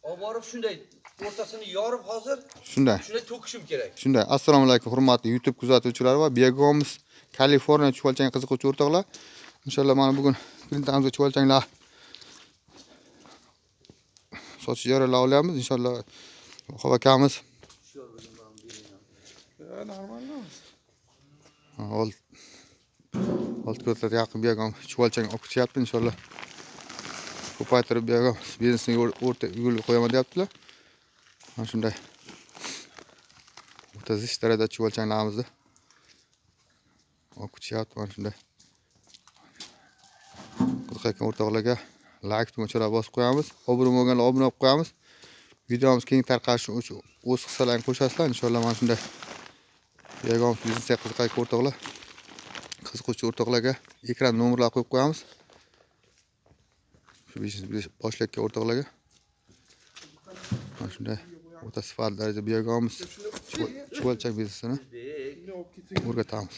Olib borib shunday o'rtasini yorib hozir Shunday. shunday to'kishim kerak. Shunday. Assalomu alaykum, hurmatli YouTube kuzatuvchilari va Begomuz Kaliforniya chuvalchangga qiziquvchi o'rtoqlar. Inshaalloh mana bugun klientimizga chuvalchanglar sotish jarayonlar olyapmiz. Inshaalloh Vahob akamiz Нормально. Old ko'zlar yaqin begom chuvalchang olib ketyapti inshaalloh. Ko'paytirib begom biznesni o'rta yo'lga qo'yaman deyaptilar. Mana shunday o'ta zich darajada chuvalchanglarimizni olib ketyapti mana shunday. Qiziqayotgan o'rtoqlarga like tugmachalari bosib qo'yamiz. Obuna bo'lganlar obuna bo'lib qo'yamiz. Videomiz keng tarqalishi uchun o'z hissalarini qo'shasizlar. Inshaalloh mana shunday begom biznesga qiziqayotgan o'rtoqlar, qiziquvchi o'rtoqlarga ekran nomerlar qo'yib qo'yamiz. Shu biznes boshlayotgan o'rtoqlarga mana shunday o'ta sifatli darajada begomimiz chuvalchang biznesini O'zbek o'rgatamiz.